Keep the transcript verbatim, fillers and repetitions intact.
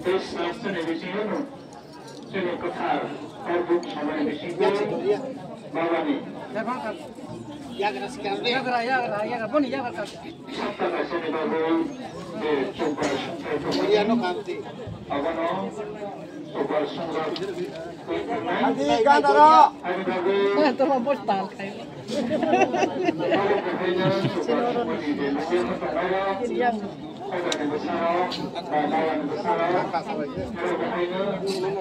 Tei sasani bisingo chini kwthar Tabuk samani bisingo Babani Yagra, yagra, yagra, boni yagra. Sabta kaisani bagwi je chopra songthai tongmani, abono chopra songra tongmani. Ani bagwi Toma bos tan khai. Abo kahaino chopra songmani je nokni tongmani.